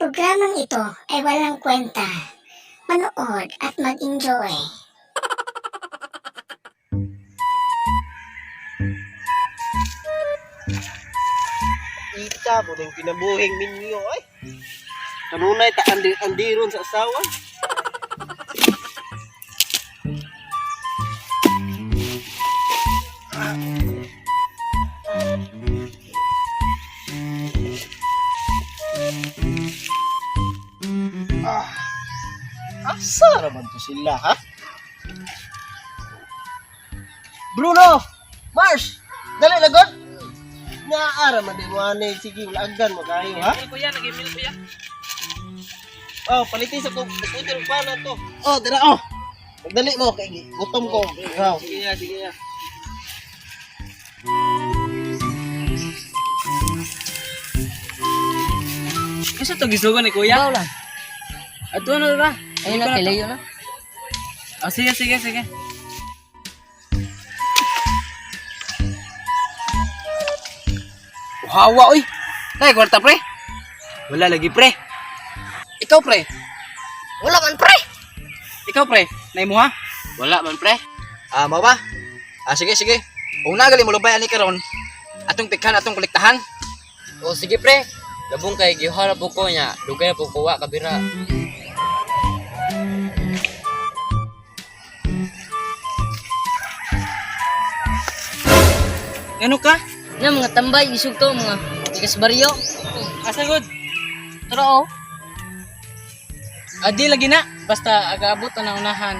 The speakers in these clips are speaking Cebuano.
Programang ito ay walang kwenta. Manood at mag-enjoy. Ita mo ng kinabuhing minyo ay. Kanunay ta andi andiron sa asawa. Ah. Asa raman to sila ha? Bruno! Mars! Dali na god! Naara man din mo ani sige ulagan mo kayo ha. Kuya, nag-email kuya. Oh, palitin sa kong scooter pa na to. Oh, dira oh. Magdali mo kay gutom ko. Ikaw. Sige ya, sige ya. Kasi to gisugo ni kuya? Ikaw lang. Ato na ra. Ayun na, kay Leo na. Oh, sige, sige, sige. Hawa oy. Nay kwarta pre. Wala lagi pre. Ikaw pre. Wala man, pre. Ikaw pre. Nay mo ha? Wala man pre. Ah, mao ba? Ah, sige sige. Kung nagali mo lubay ani karon, atong pikhan atong kolektahan. O sige, pre. Labong kay gihara po ko niya. Dugay po ko wa kabira. Ano ka? Na mga tambay isug to mga tigas baryo. Asa good? Tara oh. Adi lagi na. Basta agaabot na unahan.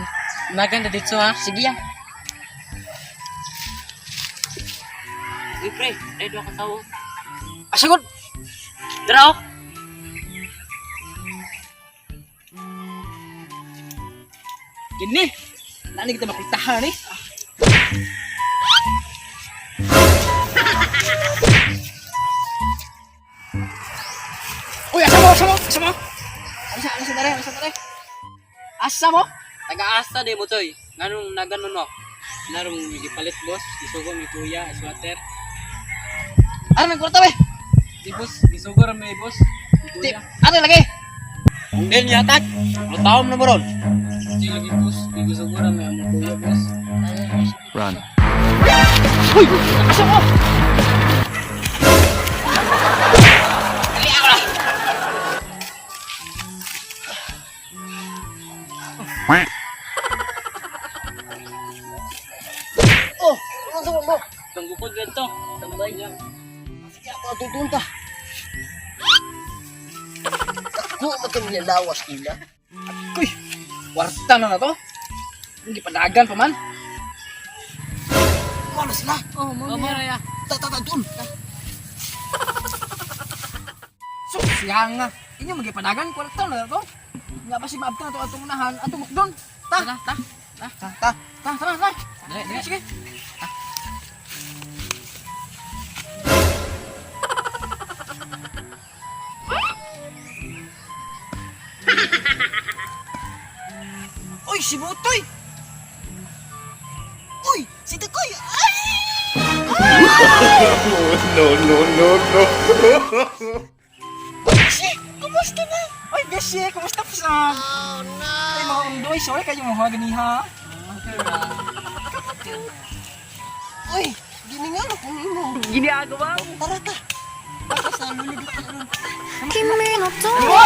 Nagan na dito ha. Sige ya. Uy pre, ay duha ka tawo. Asagod. Tara oh. Kini. Nani kita makolektahan ni. Uy, asa mo? Asa mo? Asa mo? Asa, asa dere, asa dere. Asa mo? Taga-asa di mo toy. Nganong nagan mo no? Narong gipalit boss, gisugo ni kuya, sweater. Ano may kwarta be? Di boss, gisugo ra may boss. Ni Di, kuya. ano lagi? Del yatag. Lutawom na mo ron. Di lagi boss, gisugo ra may among kuya boss. Run. Uy, asa mo? Oh, ano sa mo? Panggukod ganito. Tambay. Sige ako atutun ta. Ako man niya lawas nila. Uy, kwarta na na to. Hindi padagan pa man. Wala sila. Oh, mo. Oh, mara ya. Ta ta ta dun. So, siya nga. Inyo magipadagan, kwarta na na to. Nga ba si maabta na to atong unahan, atong mukdon. Ta, Ta, ta. ta, ta, ta, tara, tara. Dali, dali. Sige, sige. Uy, si Butoy! Uy, si Takoy. Ay! No, no, no, no. Beshi! Kumusta na? Uy, Beshi! Kumusta po sa... Oh, no! Ay, mga undoy, sorry kayo mga ganiha. Uy, giningan ako nimo. Ginagawa mo. Tara ta. Baka sa lulod ka ron. Ano?